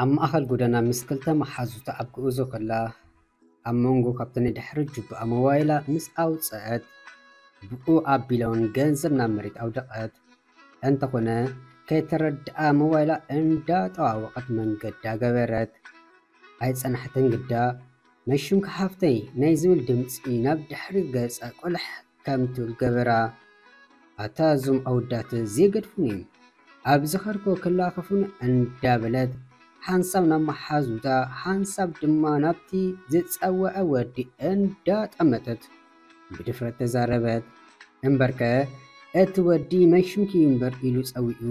ኣብ ማእኸል ጎደና ምስ ክልተ መሓዙታ ኣብ ጉዕዞ ከላ፣ ኣብ መንጎ ካብተን ድሕሪ ጁባኣ ሞባይላ ምስ ኣውፅአት፣ ብኡ ኣቢላ እውን ገንዘብ ናብ መሬት ኣውደቐት። እንተኾነ፣ ከይተረድኣ ሞባይላ እንዳጠዋወቐት መንገዳ ገበረት። ኣይጸናሕትን ግዳ፣ "መሽምኪ ሓፍተይ" ናይ ዝብል ድምጺ ናብ ድሕሪ ገጻ ቆልሕ ከም ትብል ገበራ። ኣታ እዞም ኣወዳት ዘይገድፉን እዮም። ኣብ ዝኸድኮ ክላኸፉን እንዳበለት፣ ሓንሳብ ናብ መሓዙታ፣ ሓንሳብ ድማ ናብቲ ዝጸወዐ ወዲ እንዳጠመተት ብድፍረት ተዛረበት። እምበርከ እቲ ወዲ "መሽምኪ" እምበር ኢሉ ጸዊዑ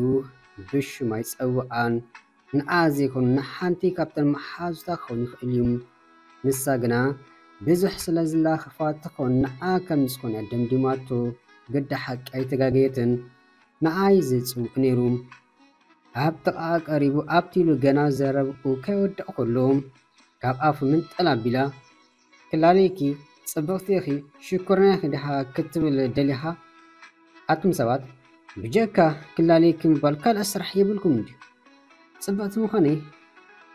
ብሽም ኣይጸውዓን። ንዓ ዘይኮኑ ንሓንቲ ካብተን መሓዙታ ክኸውን ይኽእል እዩ። ንሳ ግና ብዙሕ ስለ ዝላኸፋ ትኸውን ንዓ ከም ዝኾነ ደምዲማቶ። ግዳ ሓቂ ኣይተጋገየትን። ንዓይ ዝጽውዕ ነይሩ። ኣብ ጥቓኣ ቀሪቡ ኣብቲ ኢሉ ገና ዘረብኡ ከይወደእ ከሎ ካብ ኣፉ ምንጥል ኣቢላ፣ "ክላለይኪ፣ ጽብቕቲ ኢኺ፣ ሽኮርና ኢኺ ዲኻ?" ክትብል ደሊኻ? ኣቱም ሰባት፣ ብጀካ ክላለይኪ ምባል ካልእ ስራሕ የብልኩም እንድዩ? ጽብቕቲ ምዃነይ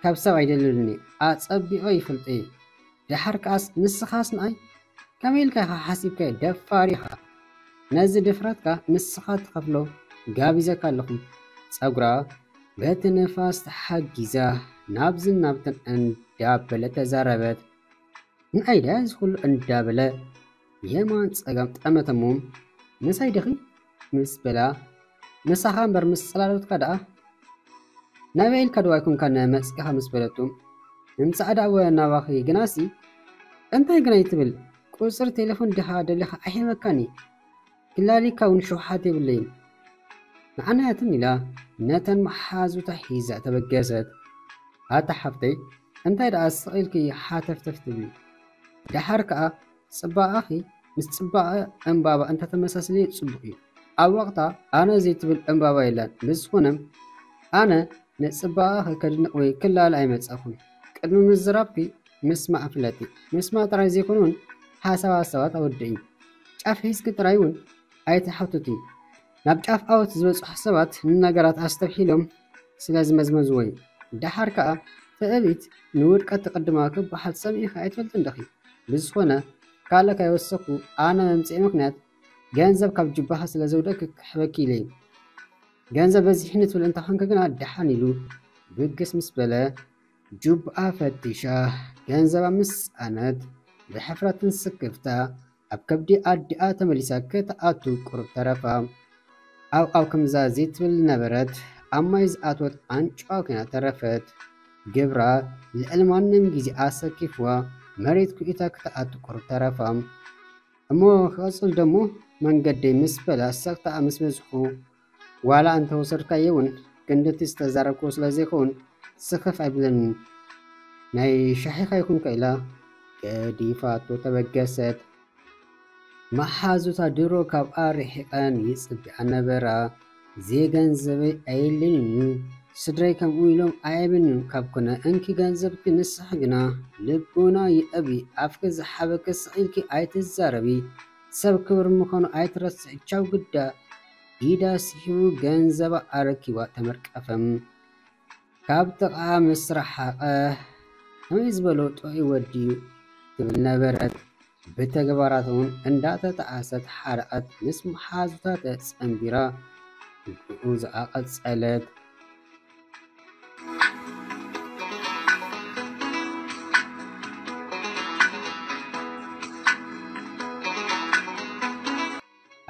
ካብ ሰብ ኣይደልልን እየ፣ ኣጸቢቐ ይፈልጦ እየ። ደሓር ከኣስ ንስኻስ ንኣይ ከመይ ኢልካ ኢኻ ሓሲብካዮ? ደፋር ኢኻ። ነዚ ድፍረትካ ንስኻ ትኸፍሎ ጋቢዘካ ኣለኹ። ጸጉራ በቲ ንፋስ ተሓጊዛ ናብዝን ናብትን እንዳበለ ተዛረበት። ንኣይ ድያ እዚ ኩሉ እንዳበለ የማን ጸጋም ጠመተሞ። "ምሳይ ዲኺ?" ምስ በላ፣ "ምሳኻ እምበር ምስ ጽላሎትካ ደኣ ናበይ ኢልካ ዶ ኣይኮንካን መጺእኻ?" ምስ በለቱ፣ "ምምጻእ ደኣ እወ ናባኺ፣ ግናሲ እንታይ ግናይ ትብል? ቁጽሪ ቴሌፎን ዲኻ ደሊኻ? ኣይህበካን እየ። ክላሊካ እውን ሽውሓት የብለይን። ንዓናያትን" ኢላ ነተን መሓዙታ ሒዛ ተበገሰት። ኣታ ሓፍተይ፣ እንታይ ደኣ ስቕ ኢልኪ ሓተፍተፍ ትብሊ? ደሓር ከኣ ጽባቐኺ ምስ ጽባቐ ዕምባባ እንተተመሳስልዮ ጽቡቕ እዩ። ኣብ ወቕታ ኣነ ዘይትብል ዕምባባ የላን። ብዝኾነ፣ ኣነ ንጽባቐኺ ከድንቕ ወይ ክላለ ኣይመጻኹን። ቅድሚ ምዝራብኪ ምስማዕ ፍለጢ። ምስማዕ ጥራይ ዘይኮነ እውን ሓሳባት ሰባት ኣወድኢ። ጫፍ ሒዝኪ ጥራይ እውን ኣይትሓትቲ። ናብ ጫፍ ዓወት ዝበጽሑ ሰባት ንነገራት ኣስተብሒሎም ስለ ዝመዝመዝዎ እዩ። ደሓር ከኣ ትዕቢት ንውድቀት ትቕድማ ክበሃል ሰሚዕኺ ኣይትፈልጥን ዲኺ? ብዝኾነ፣ ካልእ ከይወሰኹ ኣነ መምጽኢ ምኽንያት ገንዘብ ካብ ጁባኻ ስለ ዘውደእኪ ክሕበኪ ኢለ እዩ። ገንዘብ በዚሕኒ ትብል እንተኾንኪ ግና ደሓን ኢሉ ብግስ ምስ በለ፣ ጁባኣ ፈቲሻ ገንዘባ ምስ ሰኣነት፣ ብሕፍረትን ስክፍታ ኣብ ከብዲ ኣዲኣ ተመሊሳ ክትኣቱ ቁሩብ ተረፋ። ኣው ኣው ከምዛ ዘይትብል ነበረት፣ ኣብ ማይ ዝኣትወት ኣንጭዋ ኮይና ተረፈት። ግብራ ልዕሊ ማንም ግዜ ኣሰኪፍዋ፣ መሬት ኩዒታ ክትኣቱ ቁሩብ ተረፋ። እሞ ክቕጽል ደሞ መንገደይ ምስ በላ ሰክታኣ ምስ በዝሑ፣ ዋላ እንተወሰድካዮ እውን ክንድቲ ዝተዛረብክዎ ስለ ዘይከውን ስኽፍ ኣይብለንን። ናይ ሻሂኻ ይኹንካ ኢላ ገዲፋቶ ተበገሰት። መሓዙታ ድሮ ካብኣ ርሒቐን ይጽብያ ነበራ። "ዘይገንዘበይ ኣየለንን እዩ፣ ስድረይ ከምኡ ኢሎም ኣየብንን ካብ ኮነ እንኪ ገንዘብኪ፣ ንስኺ ግና ልቦና ይዕቢ፣ ኣፍኪ ዝሓበኪ ስቕ ኢልኪ ኣይትዛረቢ፣ ሰብ ክብሪ ምዃኑ ኣይትረስዒ፣ ቻው ግዳ" ኢዳ ስሒቡ ገንዘባ ኣረኪባ ተመርቀፈ። ካብ ጥቓ ምስ ረሓቐ፣ "ከመይ ዝበለ ጥዑይ ወዲ እዩ?" ትብል ነበረት። ብተግባራት እውን እንዳተጣዕሰት ሓረቐት። ምስ መሓዙታ ተጸንቢራ ጉዕዞኣ ቀጸለት።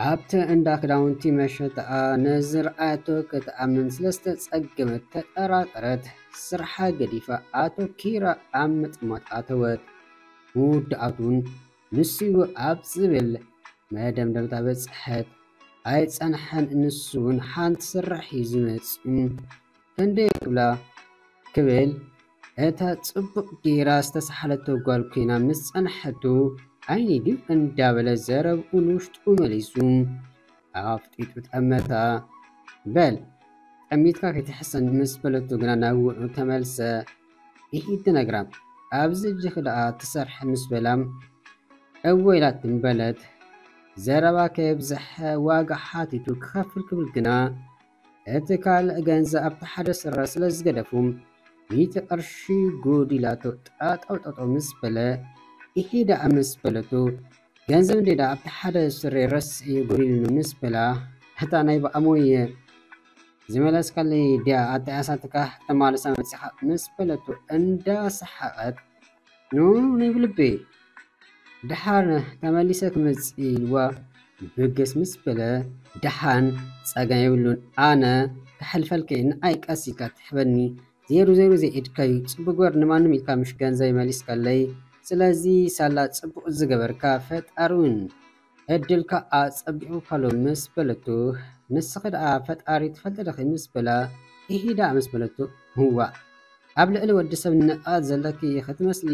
ኣብቲ እንዳ ክዳውንቲ መሸጣኣ ነዝረኣቶ ክትኣምን ስለ ዝተጸገመት ተጠራጠረት። ስርሓ ገዲፋ ኣተኲራ ኣብ ምጥማት ኣተወት። መወዳእትኡን ንሱ እዩ ኣብ ዝብል መደምደምታ በጽሐት። ኣይጸንሐን፣ ንሱ እውን ሓንቲ ስራሕ እዩ ዝመጽእ። ክንደይ ክብላ ክብል እታ ጽቡቕ ጌራ ዝተሳሕለቶ ጓል ኮይና ምስ ጸንሐቱ፣ ዓይኒ ድም እንዳበለ ዘረብኡ ንውሽጡ መሊሱ ኣፍጢጡ ጠመታ። "በል ጠሚትካ ከይትሕሰን" ምስ በለቶ ግና ናብ ውዑ ተመልሰ። ኢሂ ትነግራ፣ ኣብዚ እጅኺ ደኣ ትሰርሒ ምስ በላ፣ እወ ኢላትኒ በለት። ዘረባ ከየብዝሐ ዋጋ ሓቲቱ ክኸፍል ክብል ግና፣ እቲ ካልእ ገንዘብ ኣብቲ ሓደ ስረ ስለ ዝገደፉ፣ ሚእቲ ቅርሺ ጎዲላቶ። ጠጠው ጠጠው ምስ በለ፣ ኢሂ ደኣ ምስ በለቶ፣ ገንዘብ እንዴ ደኣ ኣብቲ ሓደ ስረ ረስኤ ጎዲሉኒ ምስ በላ፣ እታ ናይ ብኣሞይ ዝመለስካለይ ድያ ኣተኣሳትካ ተማልሳ መጺኻ ምስ በለቶ እንዳሰሓቐት፣ ኖ፣ ኖ፣ ኖ፣ ይብልቤ፣ ደሓር ተመሊሰ ክመጽእ ኢልዋ ብግስ ምስ በለ፣ ደሓን ጸገም የብሉን፣ ኣነ ክሕልፈልከ፣ ንኣይ ቀስ ኢልካ ትሕበኒ፣ ዜሩ ዜሩ ዘይኢድካዩ፣ ጽቡቅ ግበር፣ ንማንም ኢልካ ምሽ ገንዘብ መሊስካለይ፣ ስለዚ ሳላ ጽቡቅ ዝገበርካ፣ ፈጣሪ እውን ዕድልካ ኣጸቢቑካሎ ምስ በለቱ፣ ንስኺ ደኣ ፈጣሪ ትፈልጢ ዲኺ ምስ በላ፣ ኢሂ ደኣ ምስ በለቱ፣ ዋእ፣ ኣብ ልዕሊ ወዲ ሰብ ንቕሓት ዘለኪ ኢኺ ትመስሊ፣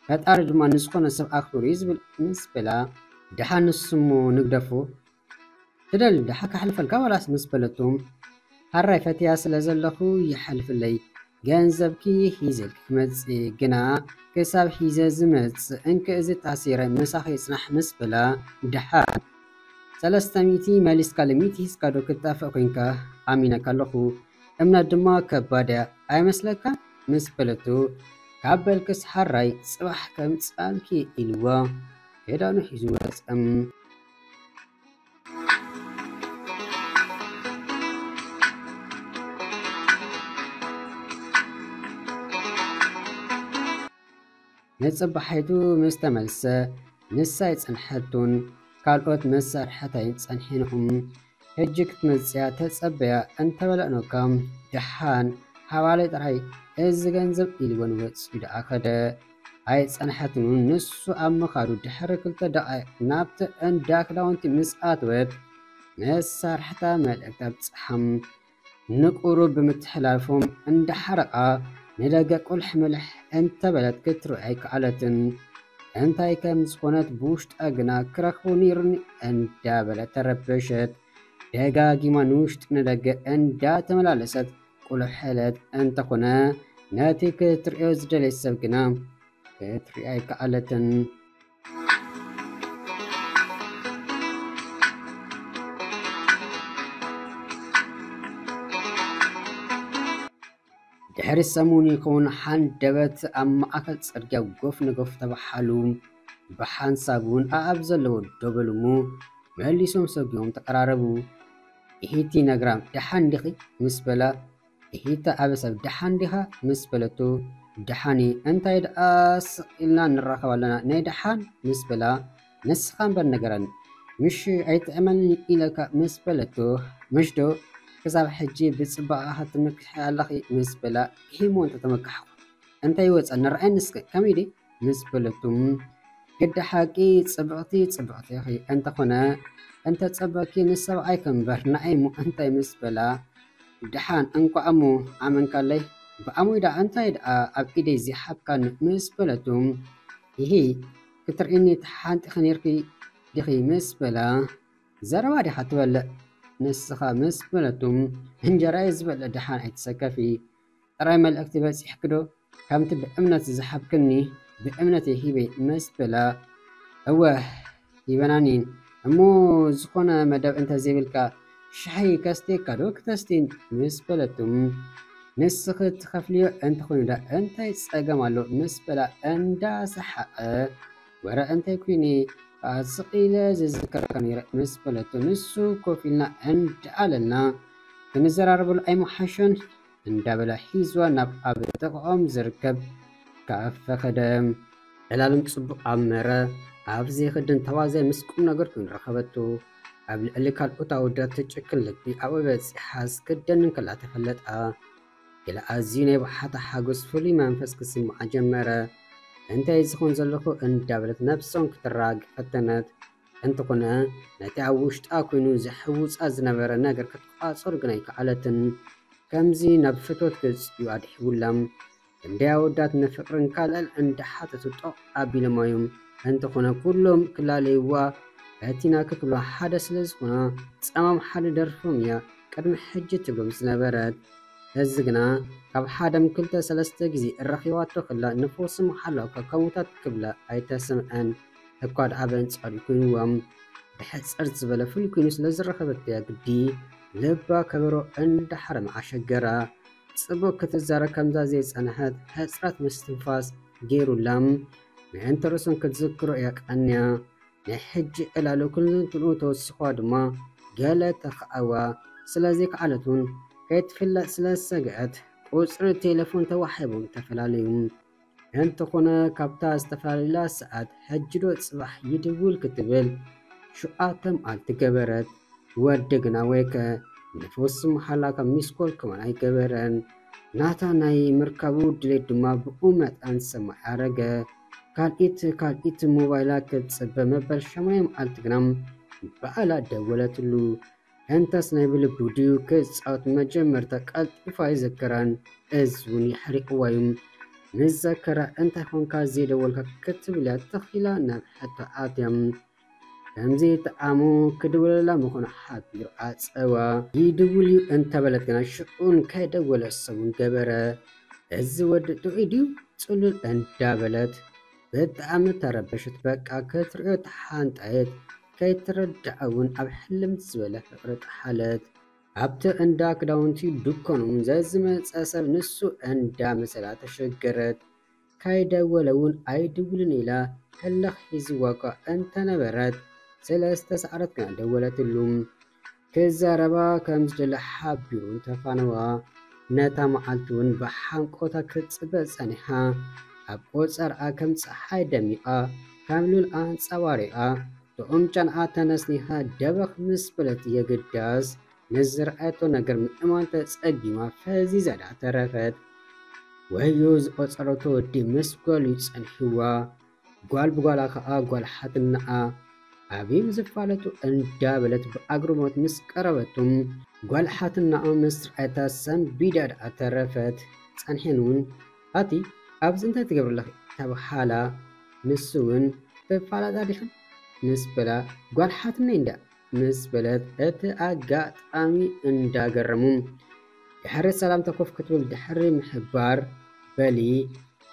ፈጣሪ ድማ ንዝኾነ ሰብ ኣኽቢሩ እዩ ዝብል ምስ በላ፣ ደሓን ንሱ እሞ ንግደፎ፣ ትደሊ ደሓ ከሕልፈልካ ዋላስ ምስ በለቱ፣ ሓራይ ፈትያ ስለ ዘለኹ ይሓልፍለይ፣ ገንዘብኪ ሒዘልኪ ክመጽእ ግና ክሳብ ሒዘ ዝመጽእ እንክእዚ ታሲረ ምሳኺ ይጽናሕ ምስ በላ፣ ደሓን ሰለስተ ሚእቲ መሊስካ ለ ሚእቲ ሒዝካ ዶ ክትጠፍእ ኮንካ? ኣሚነካ ኣለኹ። እምነት ድማ ከባድ እያ ኣይመስለካን? ምስ በለቱ፣ ካብ በልክስ ሓራይ ጽባሕ ከምጻልኪ ኢልዋ ክዳኑ ሒዙ ወጸ። ንጽባሒቱ ምስ ተመልሰ፣ ንሳ ኣይጸንሐቱን፣ ካልኦት መሳርሕታይን ጸንሒንኹም፣ ሕጂ ክትመጽያ ተጸበያ እንተበለእኖካ፣ ደሓን ሃባለይ ጥራይ፣ እዚ ገንዘብ ኢልወን ወጺኡ ደኣ ከደ። ኣይጸንሐትን፣ ንሱ ኣብ ምኻዱ ድሕሪ ክልተ ደቓይቕ ናብቲ እንዳ ክዳውንቲ ምስ ኣተወት፣ መሳርሕታ መልእክቲ ኣብጽሓ። ንቁሩብ ብምትሕላልፎም እንዳሓረቓ ንደገ ቁልሕ ምልሕ እንተበለት ክትርኢ ኣይከኣለትን። እንታይ ከም ዝኾነት ብውሽጣ ግና ክረኽቦ ነይሩኒ እንዳበለት ተረበሸት። ደጋጊማ ንውሽጢ ንደገ እንዳተመላለሰት ቁልሕ በለት። እንተኾነ ነቲ ክትርእዮ ዝደለየት ሰብ ግና ክትርኢ ኣይከኣለትን። ድሕሪ ሰሙን ይኸውን ሓንደበት ኣብ ማእከል ጽርግያ ጎፍ ንጎፍ ተባሓሉ። ብሓንሳብ እውን ኣኣብ ዘለዎ ደው በሉ እሞ መሊሶም ሰጒሞም ተቐራረቡ። ኢሂቲ ነግራም፣ ደሓን ዲኺ? ምስ በላ፣ ኢሂታ ኣበሳብ፣ ደሓን ዲኻ? ምስ በለቶ፣ ደሓን እየ፣ እንታይ ደኣ ስቕ ኢልና ንራኸብ ኣለና፣ ናይ ደሓን? ምስ በላ፣ ንስኻ እምበር ንገረኒ፣ ምሽ ኣይጥዕመንን ኢለካ ምስ በለቶ፣ ምሽ ዶ ክሳብ ሕጂ ብጽባቐኻ ትምክሒ ኣለኺ? ምስ በላ፣ ኢሂ እሞ እንተተመካሕኩ እንታይ ይወጸኒ? ርኣየኒ እስከ፣ ከመይ ድየ? ምስ በለቶ፣ ግዲ ሓቂ ጽብቕቲ ጽብቕቲ ኢኺ፣ እንተኾነ እንተጸበኪ ንሰብኣይኪ እምበር ንዓይ እሞ እንታይ? ምስ በላ፣ ደሓን እንቋዕ እሞ ኣመንካለይ፣ ብኣሞይ ደኣ እንታይ ደኣ ኣብ ኢደይ ዘይሃብካኒ? ምስ በለቶ፣ ኢሂ ክትርእይኒ ተሓንጢኺ ኔርኪ ዲኺ? ምስ በላ፣ ዘረባ ዲኻ ትበልዕ ንስኻ? ምስ በለቶ፣ እንጀራየ ዝበልዕ፣ ደሓን ኣይትሰከፊ፣ ጥራይ መልእኽቲ በጺሕኪ ዶ? ከምቲ ብእምነት ዝሃብክኒ ብእምነት እየ ሂበ። ምስ በላ፣ እወ ሂበናኒ፣ እሞ ዝኾነ መደብ እንተዘይብልካ ሻሂ ከስትየካ ዶ ክተስቲን? ምስ በለቶ፣ ንስኺ ትኸፍልዮ እንተኾይኑ ደኣ እንታይ ጸገም ኣሎ? ምስ በላ እንዳሰሓቐ፣ ወረ እንታይ ኮይነ ስቕ ኢለ ዝዝክረካ ነይረ? ምስ በለቶ፣ ንሱ ኮፍ ኢልና እንዳኣለልና ክንዘራረበሉ ኣይምሓሸን? እንዳበላ ሒዝዋ ናብ ኣብ ጥቕኦም ዝርከብ ካፈ ከደ። ዕላሎም ጽቡቕ ኣመረ። ኣብ ዘይኸድን ተዋዛይ ምስ ቁም ነገር ኮይኑ ረኸበቶ። ኣብ ልዕሊ ካልኦት ኣወዳት ትጭክን ልቢ ኣብኡ በጺሓስ ክደንን ከላ ተፈለጣ። ገለ ኣዝዩ ናይ ብሓታ ሓጎስ ፍሉይ መንፈስ ክስምዓ ጀመረ። እንታይ ዝኸውን ዘለኹ እንዳበለት ነብሶም ክትረጋግ ፈተነት። እንተኾነ ነቲ ኣብ ውሽጣ ኮይኑ ዘሕውጻ ዝነበረ ነገር ክትቋጸሮ ግን ኣይከኣለትን። ከምዚ ናብ ፍትወት ገጽ እዩ ኣድሒቡላ። ክንደይ ኣወዳት ንፍቕርን ካልእን እንዳሓተቱ ጦቕ ኣቢሎማ እዮም። እንተኾነ ኩሎም ክላለይዋ ፈቲና ክትብሎ ሓደ ስለ ዝኾና ጸማም ሓደ ደርፎም እያ ቅድሚ ሕጂ ትብሎም ዝነበረት። እዚ ግና ካብ ሓደም ክልተ ሰለስተ ግዜ እረኺባቶ ክላ ንፉስ መሓላ ከከሙታት ክብላ ኣይተሰምዐን። እኳ ደኣ በንጻሩ ኮይንዎም ብሕጽር ዝበለ ፍሉይ ኮይኑ ስለ ዝረኸበትያ ግዲ ልባ ከበሮ እንዳሓረመ ኣሸገራ። ጽቡቕ ክትዛረብ ከምዛ ዘይጸንሐት ሕጽረት ምስትንፋስ ገይሩላ ምእንቲ ርእሱን ክትዝክሮ እያ ቀንያ። ናይ ሕጂ ዕላሉ ኩሉ እንትንኡ ተወሲኽዋ ድማ ገለ ተኽኣዋ ስለ ዘይከኣለት እውን ከይትፍለጥ ስለ ዝሰግአት ቁጽሪ ቴሌፎን ተዋሒቦም ተፈላለዩ። እንተኾነ ካብታ ዝተፈላለዩላ ሰዓት ሕጂ ዶ ጽባሕ ይድውል ክትብል ሽዓ ተምኣል ትገበረት። ወዲ ግና ወይከ ንፉስ መሓላ ካብ ሚስኮል ከማን ኣይገበረን። ናታ ናይ ምርካቡ ድሌት ድማ ብኡ መጠን ሰማይ ኣረገ። ካልኢት ካልኢት ሞባይላ ክትጽበ መበል ሸማንየ መዓልቲ ግና ባዕላ ደወለትሉ። እንተስ ናይ ብልቡ ድዩ ክጻወት መጀመርታ ቀልጢፋ ይዘክራን። እዚ እውን የሕሪቕዋ እዩ። ምስ ዘከራ እንታይ ኾንካ ዘይደወልካ ክትብል እያ ተኺላ ናብ ሕቶ ኣትያ። ከምዚ ጠዓሙ ክድውለላ ምኾኑ ሓቢሩ ኣጸዋ። ይድውል እዩ እንተበለት ግና ሽዑን ከይደወለ ሰሙን ገበረ። እዚ ወዲ ጥዑይ ድዩ ጽሉል እንዳበለት ብጣዕሚ ተረበሸት። በቃ ክትርእዮ ተሓንጣየት። ከይትረድዓ እውን ኣብ ሕልምት ዝበለ ፍቕሪ ጠሓለት። ኣብቲ እንዳ ክዳውንቲ ድኮኖም ዘዝመጸ ሰብ ንሱ እንዳ መሰላ ተሸገረት። ካይደወለ እውን ኣይድውልን ኢላ ህልኽ ሒዝዋ እኳ እንተነበረት ስለ ዝተሰዓረት ግና ደወለትሉ። ክዛረባ ከም ዝደለ ሓቢሩ እንተፋነዋ ነታ መዓልቲ እውን ብሓንቆታ ክትጽበ ጸኒሓ። ኣብ ቆጸርኣ ከም ጸሓይ ደሚቓ ከም ሉል ኣንጸባሪቓ ጥዑም ጨንኣ ተነስኒኻ ደበኽ ምስ በለት የግዳስ ንዝረኣየቶ ነገር ምእማን ተጸጊማ ፈዚዛ ደኣ ተረፈት። ወዮ ዝቆጸረቶ ወዲ ምስ ጓሉ ጸንሕዋ። ጓል ብጓላ ከኣ ጓል ሓትናኣ ኣብዮም ዝፋለጡ እንዳበለት ብኣግርሞት ምስ ቀረበቶም ጓል ሓትናኣ ምስ ረኣየታ ሰንቢዳ ደኣ ተረፈት። ጸንሐን እውን ኣቲ ኣብዚ እንታይ ትገብሪ ኣለኺ ተብሃላ። ንሱ እውን ትፋለጣ ዲኺ ምስ በላ ጓል ሓትነይ እንዳ ምስ በለት እቲ ኣጋጣሚ እንዳገረሙ ድሕሪ ሰላምታ ኮፍ ክትብል ድሕሪ ምሕባር በሊ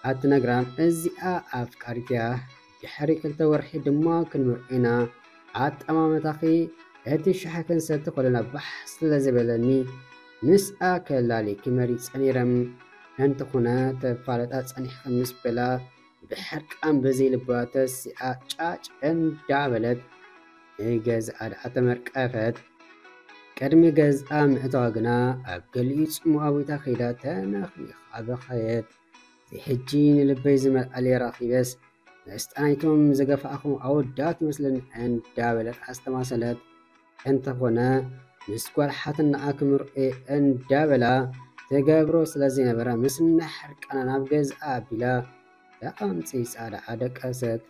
ኣትነግራም እዚኣ ኣፍቃሪትያ ድሕሪ ክልተ ወርሒ ድማ ክንምርዖ ኢና። ኣጠማመታኺ እቲ ሻሂ ክንሰቲ ከለና ባሕ ስለ ዝበለኒ ምስኣ ከላልየኪ መሪጸ ነይረ። እንተኾነ ተፋለጣ ጸኒሕኺ ምስ በላ ብሕርቃን ብዘይልባ ተሲኣ ጫጭ እንዳበለት ንገዝኣ ደኣ ተመርቀፈት። ቅድሚ ገዝኣ ምእታዋ ግና ኣብ ገሊኡ ጽምዋ ቦታ ከይዳ ተነኽኒኻ በኸየት። እዚ ሕጂ ንልበይ ዝመልኣለይ ረኺበስ ምስጣ ናይቶም ዝገፋእኹም ኣወዳት ይመስለኒ እንዳበለት ኣስተማሰለት። እንተኾነ ምስ ጓል ሓትናኣ ክምርዖ እንዳበላ ትገብሮ ስለ ዘይነበራ ምስ ናይ ሕርቃና ናብ ገዝኣ ኣቢላ ተቐምጺጻ ደኣ ደቀሰት።